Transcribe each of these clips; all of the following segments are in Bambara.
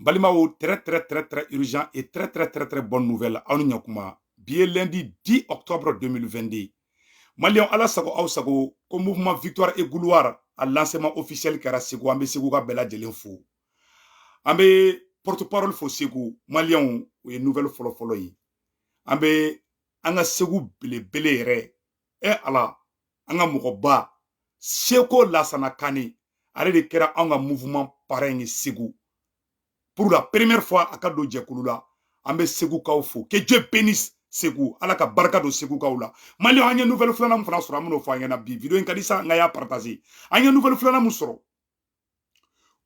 N balimaw, très très très très urgent et très très très très bonne nouvelle. Aw ni ɲakuma. Bi ye lundi 10 octobre 2022. Maliyɛnw, Ala sago aw sago, ko mouvement Victoire et Gloire a lancement officiel kɛra Segu. An bɛ Segu ka bɛɛ lajɛlen fo, an bɛ porte parole fo Segu. Maliyɛnw, o ye nouvelle fɔlɔ fɔlɔ ye. An bɛ an ka Segu belebele yɛrɛ, e Ala, an ka mɔgɔba Seko Lasana Kane, ale de kɛra anw ka mouvement parrain ye Segu pour la première fois a ka don jɛkulu la. An bɛ Segukaw fo. Que Dieu bénisse Segu, Ala ka barika don Segukaw la. Maliyɛnw, an ye nouvelle filanan min fana sɔrɔ, an bɛn'o fɔ an ɲɛna bi. Vidéo in ka di sa, nka y'a partager. An ye nouvelle filanan min sɔrɔ,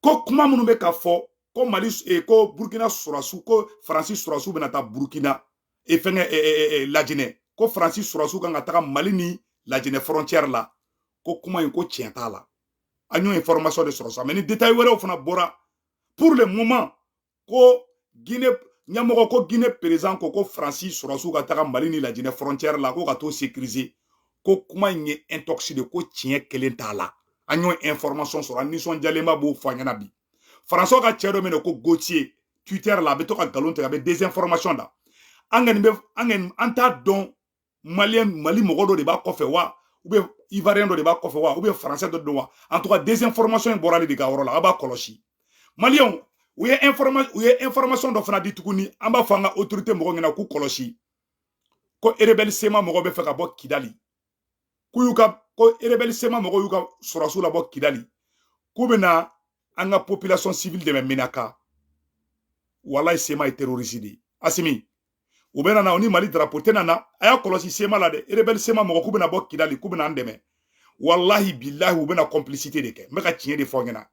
ko kuma minnu bɛ ka fɔ ko Mali, ko Burkina sɔrɔsiw, ko Faransi sɔrɔsiw bɛna taa Burkina e fɛngɛ Lajinɛ, ko Faransi sɔrɔsiw kan ka taga Mali ni Lajinɛ frontière la, ko kuma in ko tiɲɛ t'a la. An y'o information de sɔrɔ sa, mais ni détail wɛrɛw fana bɔra. Pour le moment, ko Guinée ɲɛmɔgɔ, ko Guinée président ko Faransi sɔrɔsiw ka taga Mali ni Lajinɛ frontière la, ko ka t'o sécuriser, ko kuma in ye intox de, ko tiɲɛ kelen t'a la. An y'o information sɔrɔ, an nisɔndiyalenba b'o fɔ an ɲɛna bi. Faransiw ka cɛ dɔ min ko Gauthier, Twitter la, a bɛ to ka nkalon tigɛ, a bɛ désinformation da. An kɔni bɛ, an kɔni an t'a dɔn, Maliyɛn, Mali mɔgɔ dɔ de b'a kɔfɛ wa, ou bien Ivoirien dɔ de b'a kɔfɛ wa, ou bien Français dɔ don wa. En tout cas, désinformation in bɔra ale de ka yɔrɔ la, a b'a kɔlɔsi. Maliyɛnw, u ye information dɔ fana di tuguni. An b'a fɔ an ka autorité mɔgɔw ɲɛna k'u kɔlɔsi, ko rebelle CMA mɔgɔw bɛ fɛ ka bɔ Kidali, k'u y'u ka, ko rebelle CMA mɔgɔw y'u ka sɔrɔsiw labɔ Kidali, k'u bɛna an ka population civile dɛmɛ Menaka. Walayi, CMA ye terroriste de ye. Asimi, u bɛ na u ni Mali drapeau tɛ na. A y'a kɔlɔsi CMA la dɛ. Rebelle CMA mɔgɔ k'u bɛna bɔ Kidali, k'u bɛna an dɛmɛ. Walahi bilahi, u bɛna complicité de kɛ. N bɛ ka tiɲɛ de fɔ aw ɲɛna.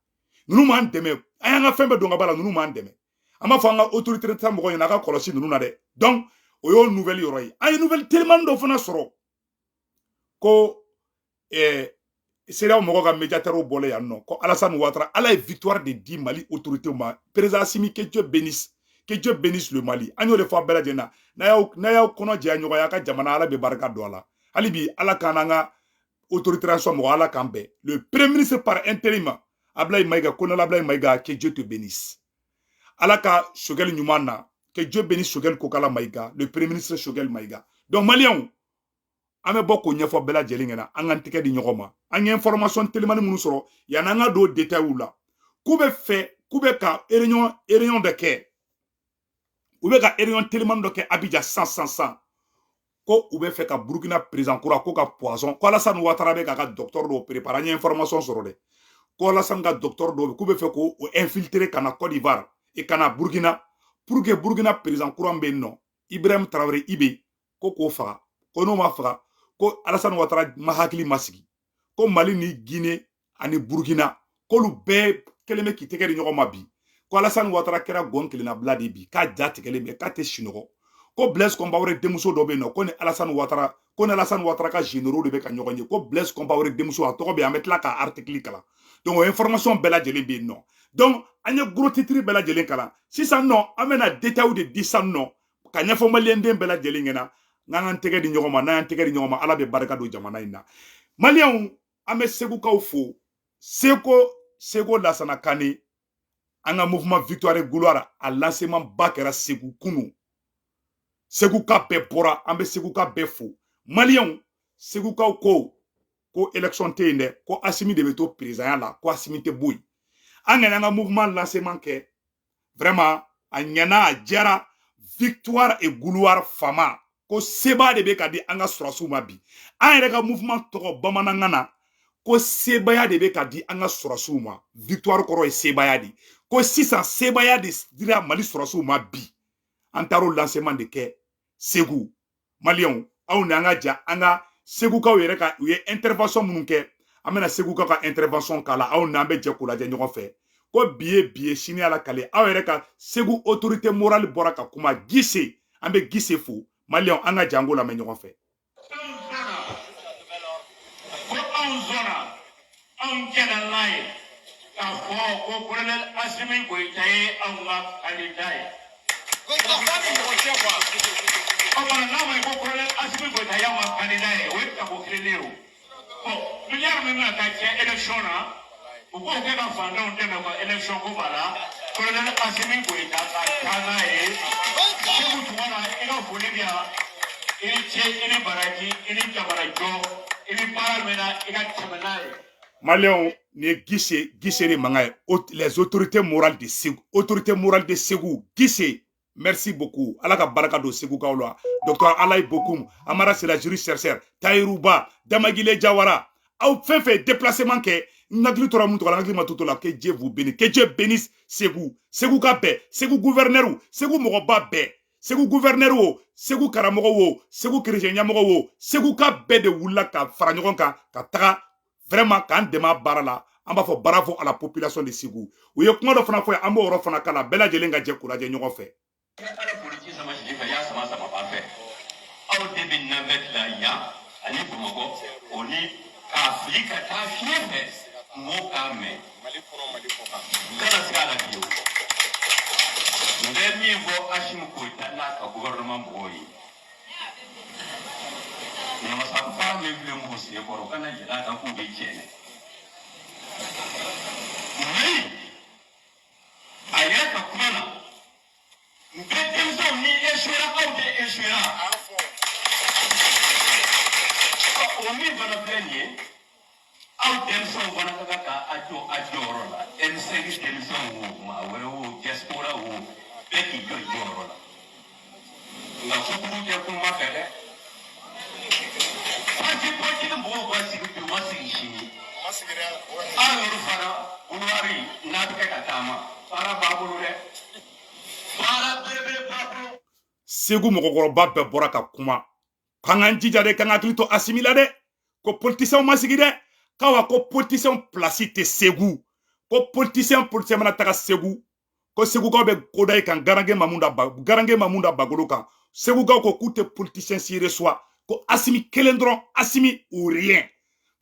Ninnu m'an dɛmɛ, an y'an ka fɛn bɛɛ don ka ba la, ninnu m'an dɛmɛ. An b'a fɔ an ka autorité ta mɔgɔw ɲɛna, a ka kɔlɔsi ninnu na dɛ. Donc o y'o nouvelle yɔrɔ ye. An ye nouvelle telimani dɔ fana sɔrɔ ko CEDEAO mɔgɔw ka médiateur bɔlen yan nɔ, ko Alassane Ouattara, Ala ye victoire de di Mali autorité ma. Président Assimi, que Dieu bénisse, que Dieu bénisse le Mali. An y'o de fɔ a bɛɛ lajɛlen na. N'a y'aw kɔnɔ jɛya ɲɔgɔn ye, a ka jamana, Ala bɛ barika don a la. Hali bi, Ala k'an n'an ka autorité mɔgɔ, Ala k'an bɛn. Le premier ministre par intérim, Ablaye Maïga, colonel Ablaye Maïga, que Dieu te bénisse. Ala ka Choguel ɲuman na, que Dieu bénisse Choguel Kokala Maïga, le premier ministre Choguel Maïga. Donc Maliyɛnw, an bɛ bɔ k'o ɲɛfɔ bɛɛ lajɛlen ɲɛna. An k'an tɛgɛ di ɲɔgɔn ma. An ye information telimani minnu sɔrɔ, yanni an ka don détail la, k'u bɛ fɛ, k'u bɛ ka réunion dɔ kɛ, u bɛ ka réunion telimani dɔ kɛ Abidjan sisan sisan sisan, ko u bɛ fɛ ka Burukina président kura ko ka poison, ko Alassane Ouattara bɛ k'a ka docteur dɔw préparer. An ye information sɔrɔ dɛ, ko Alassane ka docteur dɔw bɛ, k'u bɛ fɛ k'o infiltrer ka na Côte d'Ivoire et ka na Burukina, pour que Burukina président kura min bɛ yen nɔ, Ibrahim Traoré IB, ko k'o faga, ko n'o ma faga, ko Alassane Ouattara ma hakili ma sigi, ko Mali ni Guinée ani Burukina, k'olu bɛɛ kɛlen bɛ k'i tɛgɛ di ɲɔgɔn ma bi, ko Alassane Ouattara kɛra gɔn kelennabila de bi, k'a ja tigɛlen bɛ, k'a tɛ sunɔgɔ, ko Blaise Compaoré denmuso dɔ bɛ yen nɔ, ko ni Alassane Ouattara ka généraux de bɛ ka ɲɔgɔn ye, ko Blaise Compaoré denmuso, a tɔgɔ bɛ yen, an bɛ tila ka article kalan. Donc o information bɛɛ lajɛlen bɛ yen nɔ. Donc an ye gros titre bɛɛ lajɛlen kalan. Sisan nɔ, an bɛna détail de di sisan nɔ ka ɲɛfɔ Maliyɛnden bɛɛ lajɛlen ɲɛna. N'an k'an tɛgɛ di ɲɔgɔn ma, n'an y'an tɛgɛ di ɲɔgɔn ma, Ala bɛ barika don jamana in na. Maliyɛnw, an bɛ Segukaw fo. Seko Lasana Kane, an ka mouvement Victoire et Gloire a lancement ba kɛra Segu kunu. Seguka bɛɛ bɔra, an bɛ Seguka bɛɛ fo. Maliyɛnw, Segukaw ko élection tɛ yen dɛ, ko Asimi de bɛ to président la, ko Asimi tɛ bɔ yen. An kɔni an ka mouvement lancement kɛ, vraiment a ɲɛna, a diyara. Victoire et Gloire fama, ko seba de bɛ ka di an ka sɔrɔsiw ma bi. An yɛrɛ ka mouvement tɔgɔ bamanankan na, ko sebaya de bɛ ka di an ka sɔrɔsiw ma. Victoire kɔrɔ ye sebaya de. Ko sisan sebaya de dira Mali sɔrɔsiw ma bi. An taar'o lancement de kɛ Segu. Maliyɛnw, aw ni an ka ja, an ka Segukaw yɛrɛ ka, u ye intervention minnu kɛ, an bɛna Segukaw ka intervention k'a la. Aw n'an bɛ jɛ k'o lajɛ ɲɔgɔn fɛ. Ko bi ye bi ye, sini Ala kale. Aw yɛrɛ ka Segu autorité morale bɔra ka kuma, Gise, an bɛ Gise fo. Maliyɛnw, an ka jango lamɛn ɲɔgɔn fɛ. Ko anw sɔnna, anw jɛnna n'a ye k'a fɔ ko colonel Asimi Goyita ye anw ka candidat ye. O tuma n'a ma ye ko colonel Asimi Goyita y'anw ka candidat ye, o ye tako kelen ye. O bon, miliyari min bɛna taa tiɲɛ élection na, u k'o kɛ ka fantanw dɛmɛ u ka élection ko b'a la. Colonel Assimi Goïta ka taa n'a ye. Segu Tumana, i ka foli bi yan. I ni ce, i ni baraji, i ni jamanajɔ, i ni baara min na, i ka tɛmɛ n'a ye. Maliyɛnw, nin ye Gise, Gise de mankan ye. Les autorités morales de Segu, autorité morale de Segu, Gise, merci beaucoup. Ala ka barika don Segukaw la. Docteur Alayi Bokum, Amara Sela, juriste chercheur, Tayiruba Damagile Jawara, aw fɛn fɛn déplacement kɛ, n hakili tora mun tɔgɔ la, n hakili ma to la. Que Dieu vous bénisse, que Dieu bénisse Segu, Segu ka bɛɛ, Segu gouverneur, Segu mɔgɔba bɛɛ, Segu gouverneur o, Segu karamɔgɔ o, Segu chrétien ɲɛmɔgɔ o, Segu ka bɛɛ de wulila ka fara ɲɔgɔn kan ka taga vraiment k'an dɛmɛ a baara la. An b'a fɔ bravo à la population de Segu. U ye kuma dɔ fana fɔ, an b'o yɔrɔ fana kala, bɛɛ lajɛlen ka jɛ k'u lajɛ ɲɔgɔn fɛ. Ala politi sama sigi fɛ, y'a sama sama ba fɛ, aw de bɛ navette la yan ani Bamakɔ, o ni k'a fili ka taa fiɲɛ fɛ, mɔgɔw k'a mɛn. Mali kɔnɔ, Mali kɔ kan. N kana sigi a la fiyewu. N bɛ min fɔ Assimi Goïta n'a ka gouvernement mɔgɔw ye, namasa min filɛ m'u sen kɔrɔ, u kana yɛlɛ a kan k'u bɛ jɛnɛ Mali. A yɛrɛ ka kuma na, n bɛ denmisɛnw ni échouera, aw de échouera. A fɔ. O min fana filɛ nin ye, aw denmisɛnw fana ka kan ka a jɔ a jɔyɔrɔ la. M5 denmisɛnw o, maa wɛrɛ o, diaspora o, bɛɛ k'i jɔ i jɔyɔrɔ la. Nka kojugu tɛ kuma fɛ dɛ. Parti politique mɔgɔw ka sigi bi, u ma sigi sini. Ma sigi dɛ, o yɛrɛ. Aw yɛrɛ fana, couloir n'a bɛ kɛ ka taama, baara b'a bolo dɛ, baara belebele b'a bolo. Segu mɔgɔkɔrɔba bɛɛ bɔra ka kuma k'an k'an jija dɛ, k'an hakili to Asimi la dɛ, ko politisiyɛnw ma sigi dɛ, k'awa ko politisiyɛnw place tɛ Segu, ko politicien mana taga Segu, ko Segukaw bɛ koda i kan. Garange ma mun da ba, garange ma mun da bagolo kan. Segukaw ko k'u tɛ politicien si reçoit, ko Asimi kelen dɔrɔn, Asimi ou rien.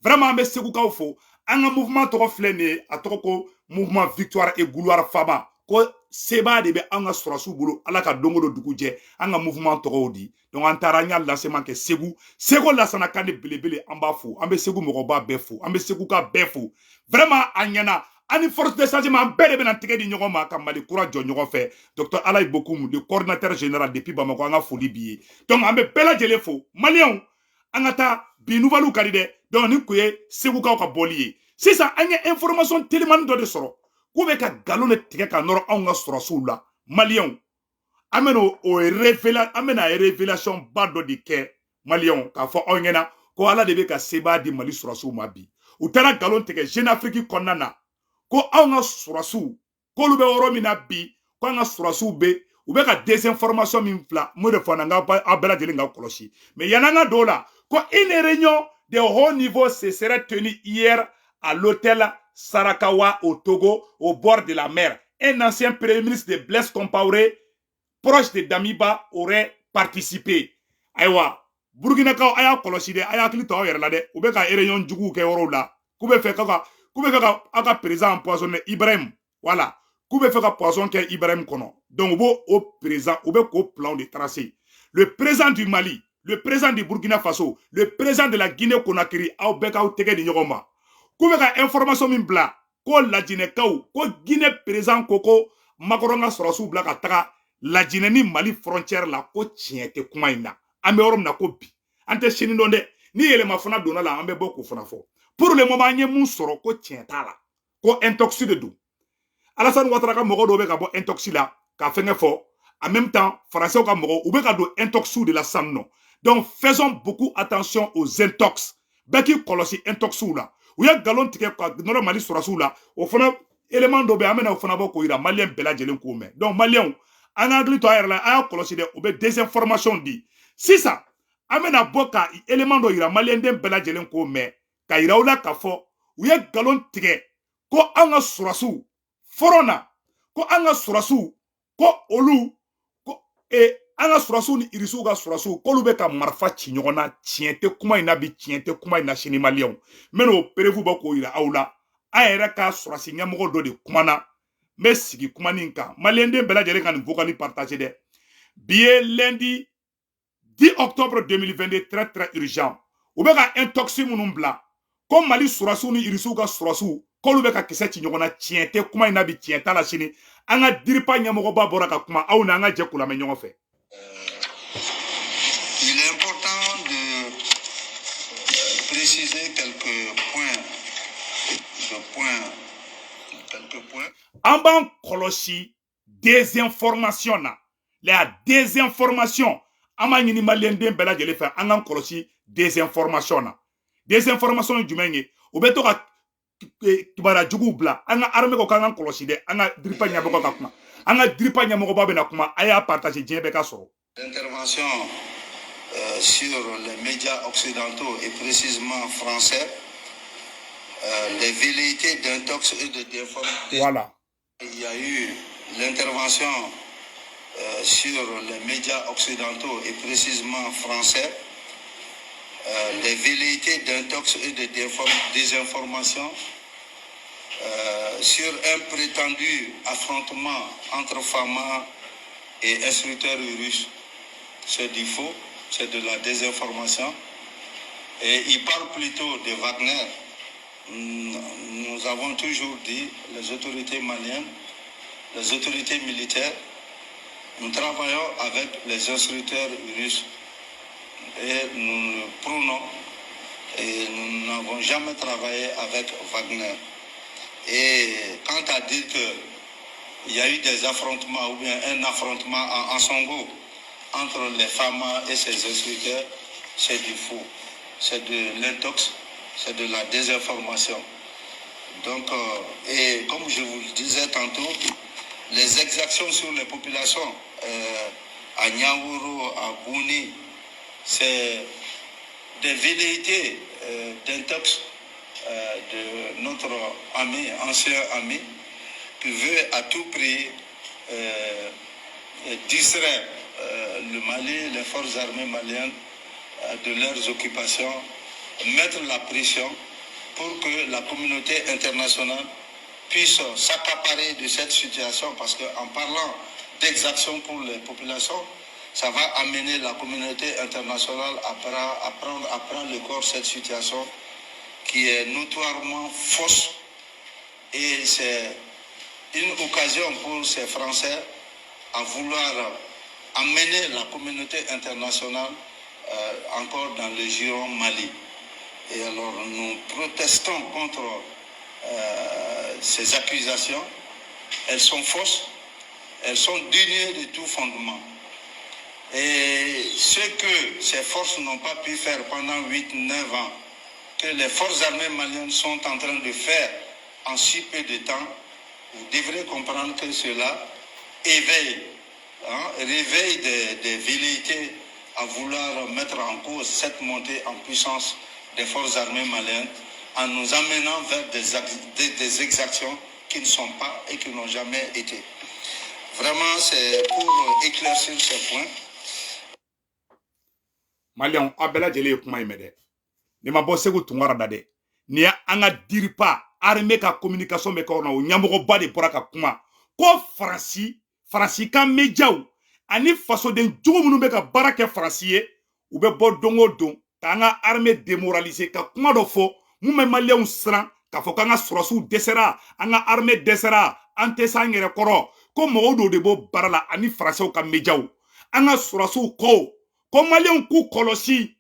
Vraiment, an bɛ Segukaw fo. An ka mouvement tɔgɔ filɛ nin ye, a tɔgɔ ko Mouvement Victoire et Gloire Fama, ko sebaa de bɛ an ka sɔrɔsiw bolo. Ala ka don o don dugu jɛ, an ka mouvement tɔgɔw di. Donc an taara, an y'a lancement kɛ Segu. Segu Lasana kan de belebele, an b'a fo, an bɛ Segu mɔgɔba bɛɛ fo, an bɛ Segu ka bɛɛ fo. Vraiment, a ɲɛna. Ani force de changement, an bɛɛ de bɛna tɛgɛ di ɲɔgɔn ma ka Mali kura jɔ ɲɔgɔn fɛ. Docteur Alayi Bokum, le coordinateur général depuis Bamako, an ka foli b'i ye. Donc an bɛ bɛɛ lajɛlen fo. Maliyɛnw, an ka taa bi, nouvelle ka di dɛ. Donc nin kun ye Segukaw ka bɔli ye. Sisan an ye information telimani dɔ de sɔrɔ k'u bɛ ka nkalon de tigɛ ka nɔrɔ anw ka sɔrɔsiw la. Maliyɛnw, an bɛna o révéla, an bɛna révélation ba dɔ de kɛ maliyɛnw, k'a fɔ aw ɲɛna ko Ala de bɛ ka sebaa di Mali sɔrɔsiw ma bi. U taara nkalon tigɛ Jeune Afrique kɔnɔna na ko anw ka sɔrɔsiw, k'olu bɛ yɔrɔ min na bi, ko an ka sɔrɔsiw bɛ, u bɛ ka désinformation min fila mun de fɔ an ka aw bɛɛ lajɛlen ka kɔlɔsi. Mais yan'an ka don o la, ko une réunion de haut niveau se serait tenue hier à l'hôtel Sarakawa au Togo, au bord de la mer. Un ancien premier ministre de Blaise Compaoré, proche de Damiba, aurait participé. Ayiwa, Burkinakaw, a y'a kɔlɔsi dɛ, a y'a hakili to aw yɛrɛ la dɛ. U bɛ ka réunion juguw kɛ yɔrɔw la, k'u bɛ fɛ ka aw ka président empoisonner Ibrahim. Voilà, k'u bɛ fɛ ka poison kɛ Ibrahim kɔnɔ. Donc u b'o o président, u bɛ k'o plan de tracer. Le président du Mali, le président du Burkina Faso, le président de la Guinée Conakry, aw bɛɛ k'aw tɛgɛ di ɲɔgɔn ma. K'u bɛ ka information min bila ko Lajinɛkaw, ko Guinée président ko Macron ka sɔrɔsiw bila ka taga Lajinɛ ni Mali frontière la, ko tiɲɛ tɛ kuma in na. An bɛ yɔrɔ min na ko bi, an tɛ sini dɔn dɛ. Ni yɛlɛma fana donna la, an bɛ bɔ k'o fana fɔ. Pour le moment, an ye mun sɔrɔ, ko tiɲɛ t'a la, ko intox de don. Alassane Ouattara ka mɔgɔ dɔw bɛ ka bɔ intox la ka fɛnkɛ fɔ. En même temps, français ka mɔgɔw, u bɛ ka don intox de la sisan nɔ. Donc faisons beaucoup attention aux intox. Bɛɛ k'i kɔlɔsi intoxw la. U ye nkalon tigɛ ka nɔrɔ Mali sɔrɔsiw la. O fana élément dɔ bɛ yen, an bɛna o fana bɔ k'o yira maliyɛn bɛɛ lajɛlen k'o mɛn. Donc maliyɛnw, an ka hakili to a yɛrɛ la, a y'a kɔlɔsi dɛ, u bɛ désinformation di. Sisan an bɛna bɔ ka élément dɔ yira maliyɛnden bɛɛ lajɛlen k'o mɛn, ka yira u la k'a fɔ u ye nkalon tigɛ ko an ka sɔrɔsiw front na, ko an ka sɔrɔsiw, ko olu ko an ka sɔrɔsiw ni irisiw ka sɔrɔsiw, k'olu bɛ ka marifa ci ɲɔgɔn na. Tiɲɛ tɛ kuma in na bi, tiɲɛ tɛ kuma in na sini. Maliyɛnw, n bɛna o preuve bɔ k'o yira aw la. An yɛrɛ ka sɔrɔsi ɲɛmɔgɔ dɔ de kumana. N bɛ sigi kuma nin kan. Maliyɛnden bɛɛ lajɛlen ka nin vocal partager dɛ. Bi ye lundi 10 octobre 2022, très très urgent. U bɛ ka intox minnu bila ko Mali sɔrɔsiw ni irisiw ka sɔrɔsiw, k'olu bɛ ka kisɛ ci ɲɔgɔn na, tiɲɛ tɛ kuma in na bi, tiɲɛ t'a la sini. An ka DIRPA ɲɛmɔgɔba bɔra ka kuma, aw ni an ka jɛ k'u lamɛn ɲɔgɔn fɛ. Il est important de préciser quelques points, de points, quelques points. An b'an kɔlɔsi désinformation na, la désinformation. An b'a ɲini maliyɛnden bɛɛ lajɛlen fɛ, an k'an kɔlɔsi désinformation na. Désinformation ye jumɛn ye? U bɛ to ka kibaruya juguw bila an ka armée ko k'an k'an kɔlɔsi dɛ. An ka DIRPA ɲɛmɔgɔ ka kuma, an ka DIRPA ɲɛmɔgɔba bɛna kuma. A y'a partager, diɲɛ bɛɛ ka sɔrɔ. L'intervention sur les médias occidentaux et précisément français, les velléités d'intox et de déformation. Voilà. Il y a eu l'intervention sur les médias occidentaux et précisément français, les velléités d'intox et de désinformation sur un prétendu affrontement entre FAMA et instructeurs russes. C'est du faux, c'est de la désinformation. Et il parle plutôt de Wagner. Nous avons toujours dit, les autorités maliennes, les autorités militaires, nous travaillons avec les instructeurs russes et nous le prônons et nous n'avons jamais travaillé avec Wagner. Et quant à dire qu'il y a eu des affrontements ou bien un affrontement en Ansongo entre les FAMA et ces instructeurs, c'est du faux, c'est de l'intox, c'est de la désinformation. Donc, et comme je vous le disais tantôt, les exactions sur les populations à Niaourou, à Bouni, c'est des velléités d'intox de notre ami, ancien ami, qui veut à tout prix distraire le Mali, les forces armées maliennes de leurs occupations, mettre la pression pour que la communauté internationale puisse s'accaparer de cette situation, parce qu'en parlant d'exactions pour les populations, ça va amener la communauté internationale à prendre le corps cette situation qui est notoirement fausse. Et c'est une occasion pour ces Français à vouloir amener la communauté internationale encore dans le giron Mali. Et alors nous protestons contre ces accusations. Elles sont fausses, elles sont dénuées de tout fondement. Et ce que ces forces n'ont pas pu faire pendant 8-9 ans, que les forces armées maliennes sont en train de faire en si peu de temps, vous devrez comprendre que cela éveille, hein, réveille des velléités à vouloir mettre en cause cette montée en puissance des forces armées maliennes en nous amenant vers des exactions qui ne sont pas et qui n'ont jamais été. Vraiment, c'est pour éclaircir ces points. Maliyɛnw, aw bɛɛ lajɛlen ye kuma in mɛn dɛ. Nin ma bɔ Segu Tunkara da dɛ. Nin ye an ka DIRPA, armée ka communication bɛ kɛ o na, o ɲɛmɔgɔba de bɔra ka kuma ko Faransi, Faransi ka médiaw ani fasoden jugu minnu bɛ ka baara kɛ Faransi ye, u bɛ bɔ don o don k'an ka armée démoraliser, ka kuma dɔ fɔ mun bɛ maliyɛnw siran, k'a fɔ k'an ka sɔrɔsiw dɛsɛra, an ka armée dɛsɛra, an tɛ s'an yɛrɛ kɔrɔ, ko mɔgɔw dɔw de b'o baara la ani faransɛw ka médiaw. An ka sɔrɔsiw ko maliyɛnw k'u kɔlɔsi,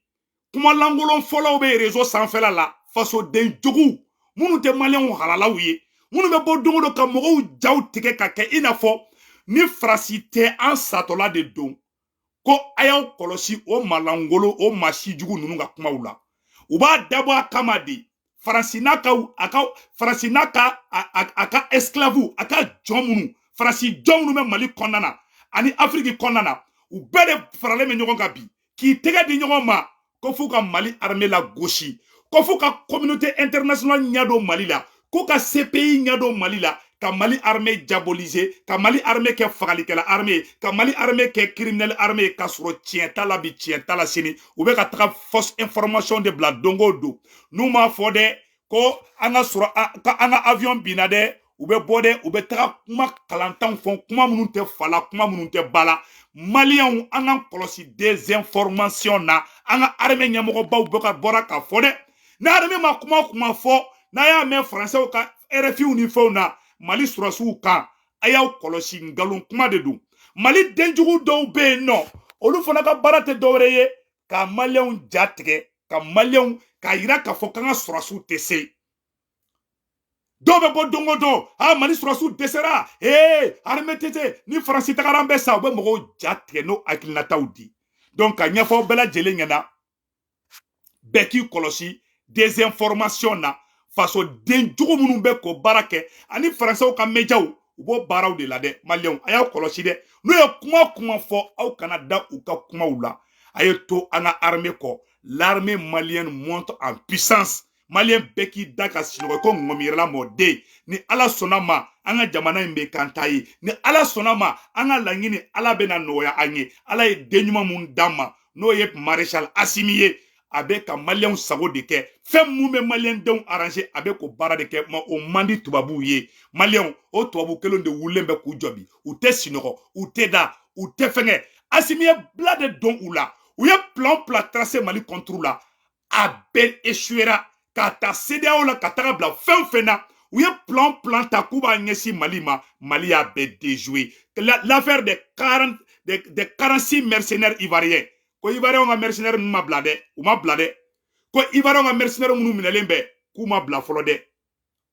kuma lankolon fɔlɔw bɛ réseau sanfɛla la, fasoden jugu minnu tɛ maliyɛnw halalaw ye, minnu bɛ bɔ don o don ka mɔgɔw jaw tigɛ ka kɛ i n'a fɔ ni Faransi tɛ, an satɔla de don, ko a y'aw kɔlɔsi o malangolo, o maa si jugu ninnu ka kumaw la. U b'a dabɔ a kama de, Faransi n'a ka, a ka Faransi n'a ka a ka esclave, a ka jɔn minnu, Faransi jɔn minnu bɛ Mali kɔnɔna na ani Afiriki kɔnɔna na, u bɛɛ de faralen bɛ ɲɔgɔn kan bi k'i tɛgɛ di ɲɔgɔn ma ko f'u ka Mali armée la gosi, ko f'u ka communauté internationale ɲɛ don Mali la, ko ka CPI ɲɛ don Mali la, ka Mali armée diaboliser, ka Mali armée kɛ fagalikɛla armée, ka Mali armée kɛ criminel armée, ka sɔrɔ tiɲɛ t'a la bi, tiɲɛ t'a la sini. U bɛ ka taga fausse information de bila don o don. N'u m'a fɔ dɛ ko an ka sɔrɔ ka an ka avion binna dɛ, u bɛ bɔ dɛ, u bɛ taga kuma kalantanw fɔ, kuma minnu tɛ fa la, kuma minnu tɛ ba la. Maliyɛnw, an k'an kɔlɔsi désinformation na. An ka armée ɲɛmɔgɔbaw bɛ ka bɔra k'a fɔ dɛ, ni armée ma kuma o kuma fɔ, n'a y'a mɛn faransɛw ka RFI ni fɛnw na Mali sɔrɔsiw kan, A y'aw kɔlɔsi, nkalon kuma de don. Mali denjugu dɔw bɛ yen nɔ, olu fana ka baara tɛ dɔwɛrɛ ye ka maliyɛnw ja tigɛ, ka maliyɛnw k'a yira k'a fɔ k'an ka sɔrɔsiw tɛ se. Dɔw bɛ bɔ don o don, a Mali sɔrɔsiw dɛsɛra, ee armée tɛ se, ni Faransi tagara an bɛ sa. U bɛ mɔgɔw ja tigɛ n'o hakilinataw di. Donc ka ɲɛfɔ bɛɛ lajɛlen ɲɛna, bɛɛ k'i kɔlɔsi désinformation na. Fasoden jugu minnu bɛ k'o baara kɛ ani faransɛw ka médiaw, u b'o baaraw de la dɛ. Maliyɛnw, a y'aw kɔlɔsi dɛ. N'u ye kuma kuma fɔ, aw kana da u ka kumaw la. A ye to an ka armée kɔ. L'armée malienne monte en puissance. Maliyɛn bɛɛ k'i da ka sinɔgɔ ko ŋɔmiyɛrɛla mɔden. Ni Ala sɔnna ma, an ka jamana in bɛ kan ta ye. Ni Ala sɔnna ma, an ka laɲini, Ala bɛna nɔgɔya an ye. Ala ye den ɲuman mun d'an ma, n'o ye maréchal Asimi ye, a bɛ ka maliyɛnw sago de kɛ. Fɛn mun bɛ maliyɛn denw arranger, a bɛ k'o baara de kɛ. Ma o man di tubabuw ye. Maliyɛnw, o tubabu kelen de wulilen bɛ k'u jɔ bi. U tɛ sinɔgɔ, u tɛ da, u tɛ fɛngɛ. Asimi ye bila de don u la. U ye plan plan tracé Mali contre la, a bɛɛ échouera. K'a ta CEDEAO la ka taga bila fɛn fɛn na, u ye plan plan ta k'u b'a ɲɛsin Mali ma, Mali y'a bɛɛ déjoué. L'affaire des 40 des 46 mercenaires ivoiriens, ko ivoiriens ka mercenaires ninnu ma bila dɛ, u ma bila dɛ. Ko ivoiriens ka mercenaires minnu minɛlen bɛ, k'u ma bila fɔlɔ dɛ.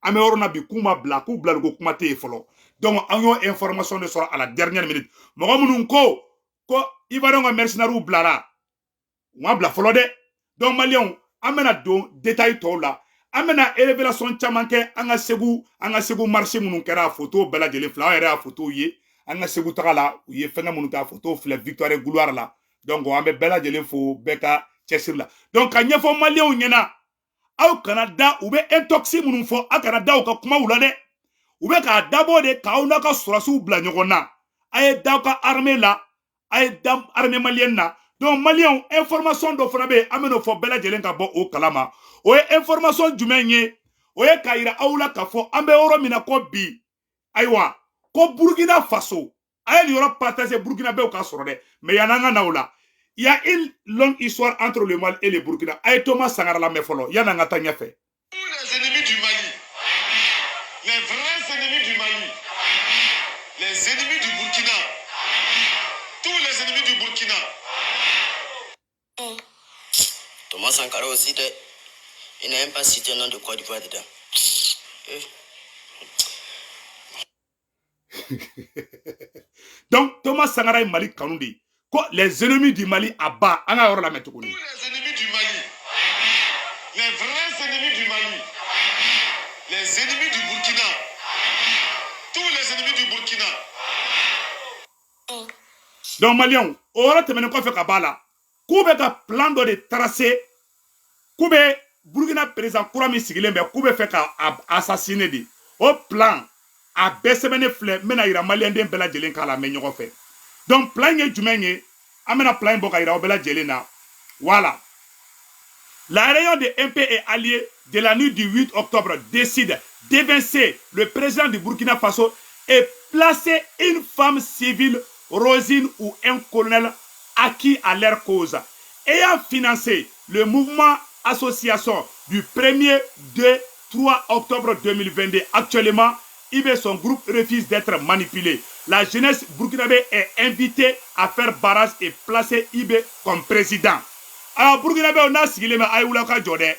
An bɛ yɔrɔ na bi, k'u ma bila, k'u bilali ko kuma tɛ yen fɔlɔ. Donc an y'o information de sɔrɔ à la dernière minute. Mɔgɔ minnu ko ivoiriens ka mercenaires bilara, u ma bila fɔlɔ dɛ. Donc maliyɛnw, an bɛna don détail tɔw la. An bɛna révélation caman kɛ. An ka Segu marché minnu kɛra, a photo bɛɛ lajɛlen filɛ. Aw yɛrɛ y'a photo ye an ka Segu taga la, u ye fɛngɛ minnu kɛ, a photo filɛ Victoire et Gloire la. Donc an bɛ bɛɛ lajɛlen fo bɛɛ ka cɛsiri la. Donc ka ɲɛfɔ maliyɛnw ɲɛna, aw kana da u bɛ intox minnu fɔ, aw kana da u ka kumaw la dɛ. U bɛ k'a dabɔ de k'aw n'a ka sɔrɔsiw bila ɲɔgɔn na. A ye da aw ka armée la, a ye da armée malienne na. Donc maliyɛnw, information dɔ fana bɛ yen, an bɛn'o fɔ bɛɛ lajɛlen ka bɔ o kalama. O ye information jumɛn ye? O ye k'a yira aw la k'a fɔ an bɛ yɔrɔ min na ko bi, ayiwa, ko Burukina Faso, a ye nin yɔrɔ partager, Burukina bɛɛ ka sɔrɔ dɛ. Mais yan'an ka na o la, il y a une longue histoire entre le Mali et le Burkina. A ye Thomas Sankara lamɛn fɔlɔ yan'an ka taa ɲɛfɛ. Tous les ennemis du Mali, les vrais ennemis du Mali, les ennemis du Burkina, tous les ennemis du Burkina. Thomas Sankara aussi, il n'a même pas cité le nom de Côte d'Ivoire dedans. Eh. Donc Thomas Sankara ye Mali kanu de ye. Ko les ennemis du Mali à bas. An ka yɔrɔ lamɛn tuguni. Tous les ennemis du Mali, les vrais ennemis du Mali, les ennemis du Burkina, tous les ennemis du Burkina. Donc maliyɛnw, o yɔrɔ tɛmɛnen kɔfɛ ka b'a la, k'u bɛ ka plan dɔ de tracer, k'u bɛ Burukina président kura min sigilen bɛ, k'u bɛ fɛ ka a assassiner de. O plan a bɛɛ sɛbɛnnen filɛ, n bɛna yira maliyɛnden bɛɛ lajɛlen k'a lamɛn ɲɔgɔn fɛ. Donc plan ye jumɛn ye? An bɛna plan in bɔ ka yira aw bɛɛ lajɛlen na. Voilà. La réunion de MP et alliés de la nuit du 8 octobre décide d'évincer le président du Burkina Faso et placer une femme civile, Rosine, ou un colonel acquis à leur cause. Ayant financé le mouvement association du 1er, 2, 3 octobre 2022. Actuellement, IB son groupe refuse d'être manipulé. La jeunesse burkinabé est invitée à faire barrage et placer IB comme président. Alors burkinabé, on a sigilen bɛ, a ye wuli aw ka jɔ dɛ,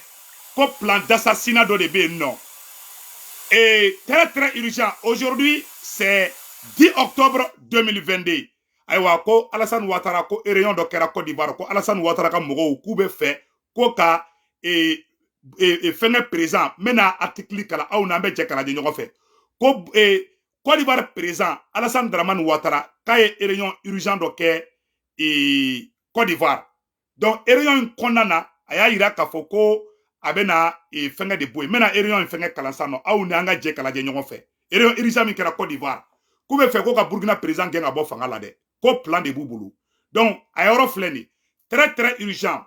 ko plan d'assassinat dɔ de bɛ yen nɔ. Et très très urgent, aujourd'hui c'est 10 octobre 2022. Ayiwa, ko Alassane Ouattara, ko réunion dɔ kɛra Côte d'Ivoire, ko Alassane Ouattara ka mɔgɔw k'u bɛ fɛ ko ka fɛngɛ président. N bɛna article kalan aw n'an bɛ jɛ k'a lajɛ ɲɔgɔn fɛ. Ko Côte d'Ivoire président Alassane Dramane Ouattara k'a ye réunion urgent dɔ kɛ Côte d'Ivoire. Donc réunion in kɔnɔna na, a y'a yira k'a fɔ ko a bɛna fɛngɛ de bɔ yen. N bɛna réunion in fɛngɛ kalan sisan nɔ, aw ni an ka jɛ k'a lajɛ ɲɔgɔn fɛ. Réunion urgent min kɛra Côte d'Ivoire, k'u bɛ fɛ ko ka Burkina président gɛn ka bɔ fanga la dɛ, ko plan de b'u bolo. Donc a yɔrɔ filɛ nin, très très urgent.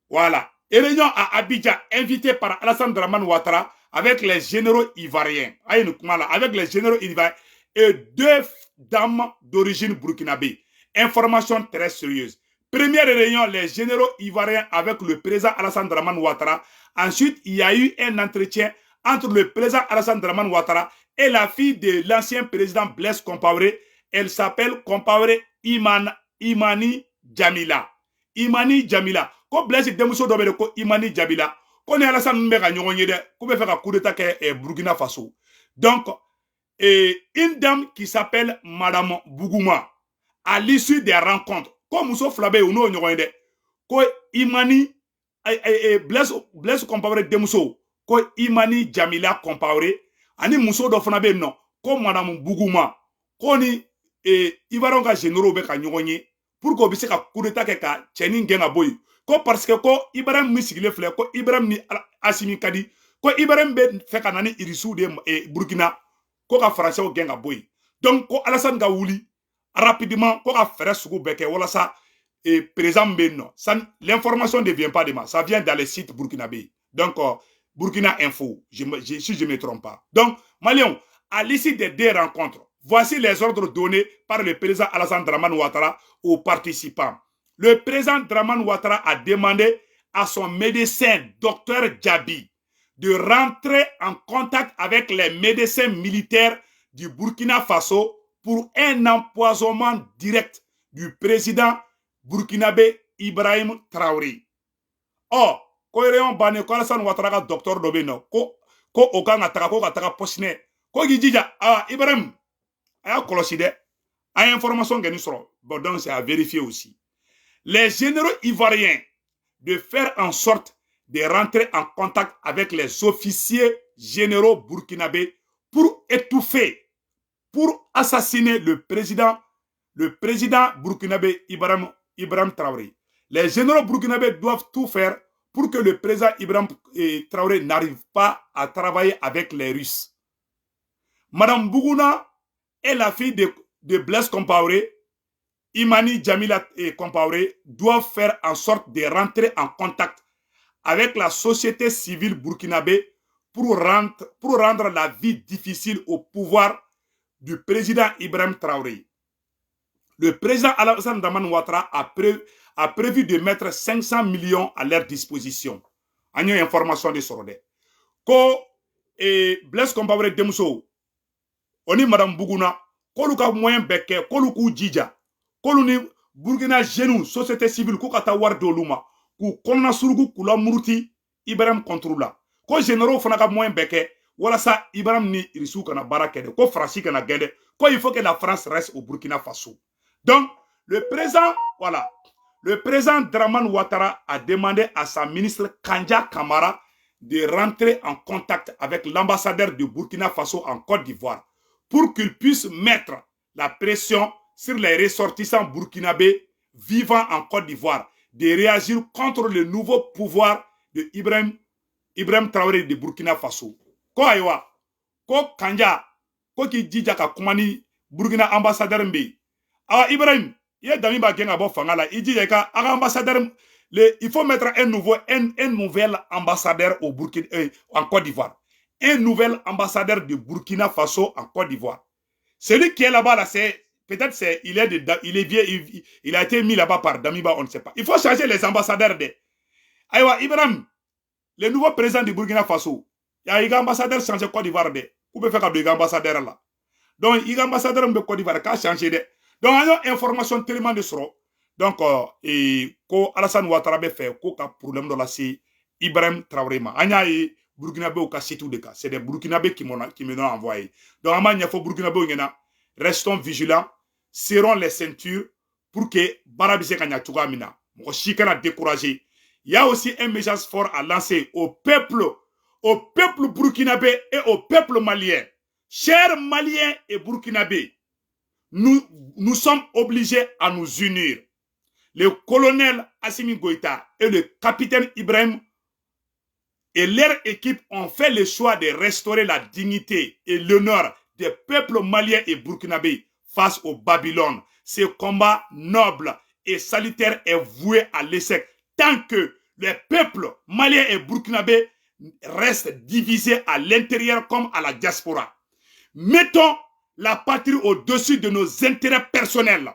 Voilà. Réunion à Abidjan, invité par Alassane Dramane Ouattara avec les généraux ivoiriens. Aïe, nous là, avec les généraux ivoiriens et deux dames d'origine burkinabé. Information très sérieuse. Première réunion, les généraux ivoiriens avec le président Alassane Dramane Ouattara. Ensuite, il y a eu un entretien entre le président Alassane Dramane Ouattara Et la fille de l'ancien président Blaise Compaoré, elle s'appelle Compaoré Imani Jamila. Imani Jamila. Ko Blaise denmuso dɔ bɛ yen ko Imani Jamila. Ko ni Alassane ninnu bɛ ka ɲɔgɔn ye dɛ, k'u bɛ fɛ ka coup d'état kɛ Burkina Faso. Donc, et une dame qui s'appelle Madame Bougouma, à l'issue des rencontres, ko muso fila bɛ yen, u n'o ɲɔgɔn ye dɛ, ko Imani Blaise Compaoré denmuso, ko Imani Jamila Compaoré, ani muso dɔ fana bɛ yen nɔ ko Madame Bougouma, ko ni Ivoirien ka généraux bɛ ka ɲɔgɔn ye pour que o bɛ se ka coup d'état kɛ ka cɛnin gɛn ka bɔ yen, ko parce que ko Ibrahim min sigilen filɛ, ko Ibrahim ni Assimi ka di, ko Ibrahim bɛ fɛ ka na ni Irisiw de ye Burkina, ko ka Faransɛw gɛn ka bɔ yen. Donc ko Alassane ka wuli rapidement, ko ka fɛɛrɛ sugu bɛɛ kɛ walasa président bɛ yen nɔ. L'information ne vient pas de moi, ça vient dans les sites burkinabé, donc Burkina Info, si je ne me trompe pas. Donc Maliens, à l'issue des deux rencontres, voici les ordres donnés par le président Alassane Dramane Ouattara aux participants. Le président Dramane Ouattara a demandé à son médecin, docteur Djabi, de rentrer en contact avec les médecins militaires du Burkina Faso pour un empoisonnement direct du président burkinabé Ibrahim Traoré. Or, ko réunion bannen, ko Alassane Ouattara ka docteur dɔ bɛ yen nɔ, ko o kan ka taga, ko ka taga pɔsinɛ, ko k'i jija. Ah, Ibrahim, a y'a kɔlɔsi dɛ, an ye information kɛ nin sɔrɔ. Bon, donc c'est à vérifier aussi. Les généraux ivoiriens de faire en sorte de rentrer en contact avec les officiers généraux burkinabés pour étouffer, pour assassiner le président burkinabé Ibrahim Traoré. Les généraux burkinabés doivent tout faire pour que le président Ibrahim Traoré n'arrive pas à travailler avec les Russes. Madame Bougouna est la fille de Blaise Compaoré, Imani Jamila et Compaoré doivent faire en sorte de rentrer en contact avec la société civile burkinabé pour rendre la vie difficile au pouvoir du président Ibrahim Traoré. Le président Alassane Dramane Ouattara a prévu de mettre 500 millions à leur disposition. An ye information de sɔrɔ dɛ, ko Blaise Compaoré denmuso o ni Madame Bougouna, k'olu ka moyen bɛɛ kɛ, k'olu k'u jija, k'olu ni Burkina jeunes, société civile, k'u ka taa wari d'olu ma k'u kɔnɔna suruku, k'u la muruti Ibrahim contre la, ko généraux fana ka moyen bɛɛ kɛ walasa Ibrahim ni Irisiw kana baara kɛ dɛ, ko Faransi kana gɛn dɛ, ko il faut que la France reste au Burkina Faso. Donc le président, voilà, le président Dramane Ouattara a demandé à sa ministre Kanja Kamara de rentrer en contact avec l'ambassadeur de Burkina Faso en Côte d'Ivoire pour qu'il puisse mettre la pression sur les ressortissants burkinabés vivant en Côte d'Ivoire de réagir contre le nouveau pouvoir de Ibrahim Traoré de Burkina Faso. Ko ayiwa, ko Kanja, ko k'i jija ka kuma ni Burkina ambassadeur bɛ yen. Awa Ibrahim, i ye Damiba gɛn ka bɔ fanga la, i jija i ka a ka ambassadeur il faut mettre un nouvel ambassadeur au Burkina, en Côte d'Ivoire. Un nouvel ambassadeur de Burkina Faso en Côte d'Ivoire. Celui qui est là-bas, là, c'est peut-être c'est il est vieux, il a été mis là-bas par Damiba, on ne sait pas. Il faut changer les ambassadeurs de. Ayiwa Ibrahim, le nouveau président du Burkina Faso, il y a un ambassadeur changé Côte d'Ivoire de. Ou peut faire un ambassadeur là. Donc il y a un ambassadeur de Côte d'Ivoire qui a changé de. Donc on a information tellement de sɔrɔ. Donc et ko Alassane Ouattara bɛ fɛ ko ka problème dɔ lase Ibrahim Traoré ma. An y'a ye Burkinabéw ka site de kan. C'est des Burkinabés qui m'ont envoyé. Donc an b'a ɲɛfɔ Burkinabéw ɲɛna, restons vigilants, serrons les ceintures pour que baara bɛ se ka ɲa cogoya min na. Mɔgɔ si kana décourager. Il y a aussi un message fort à lancer au peuple burkinabé et au peuple malien. Chers Maliens et Burkinabés, nous, nous sommes obligés à nous unir. Le colonel Assimi Goïta et le capitaine Ibrahim et leur équipe ont fait le choix de restaurer la dignité et l'honneur des peuples maliens et burkinabés face au Babylone. Ce combat noble et salutaire est voué à l'échec tant que les peuples maliens et burkinabés restent divisés à l'intérieur comme à la diaspora. Mettons la patrie au-dessus de nos intérêts personnels.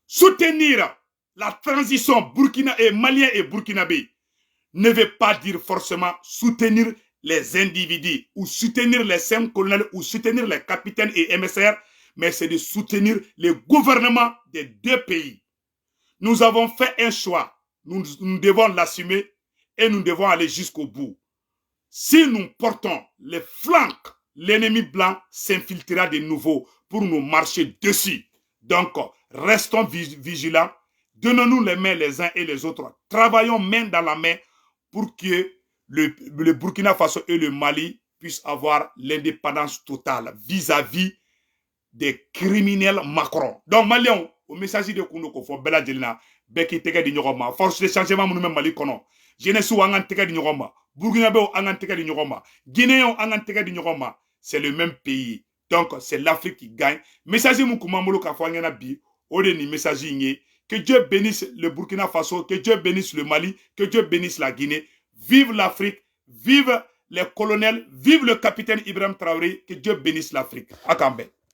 Soutenir la transition burkina et malien et burkinabé ne veut pas dire forcément soutenir les individus ou soutenir les cinq colonels ou soutenir les capitaines et MSR, mais c'est de soutenir le gouvernement des deux pays. Nous avons fait un choix. Nous, nous devons l'assumer et nous devons aller jusqu'au bout. Si nous portons les flancs, l'ennemi blanc s'infiltrera de nouveau pour nous marcher dessus. Donc, restons vigilants. Donnons-nous les mains les uns et les autres. Travaillons main dans la main pour que le Burkina Faso et le Mali puissent avoir l'indépendance totale vis-à-vis des criminels Macron. Donc, Maliens, o message de kun ko fɔ bɛɛ lajɛlen na, bɛɛ k'i tɛgɛ di ɲɔgɔn ma. Force de changement minnu bɛ Mali kɔnɔ, jeunesse, an k'an tɛgɛ di ɲɔgɔn ma. Burkinabéw, an k'an tɛgɛ di ɲɔgɔn ma. Guinéens, an k'an tɛgɛ di ɲɔgɔn ma. C'est le même pays, donc c'est l'Afrique qui gagne. Message mun kun b'an bolo k'a fɔ an ɲɛna bi, o de nin message in ye. Que Dieu bénisse le Burkina Faso, que Dieu bénisse le Mali, que Dieu bénisse la Guinée. Vive l'Afrique, vive les colonels, vive le capitaine Ibrahim Traoré, que Dieu bénisse l'Afrique. A k'an bɛn.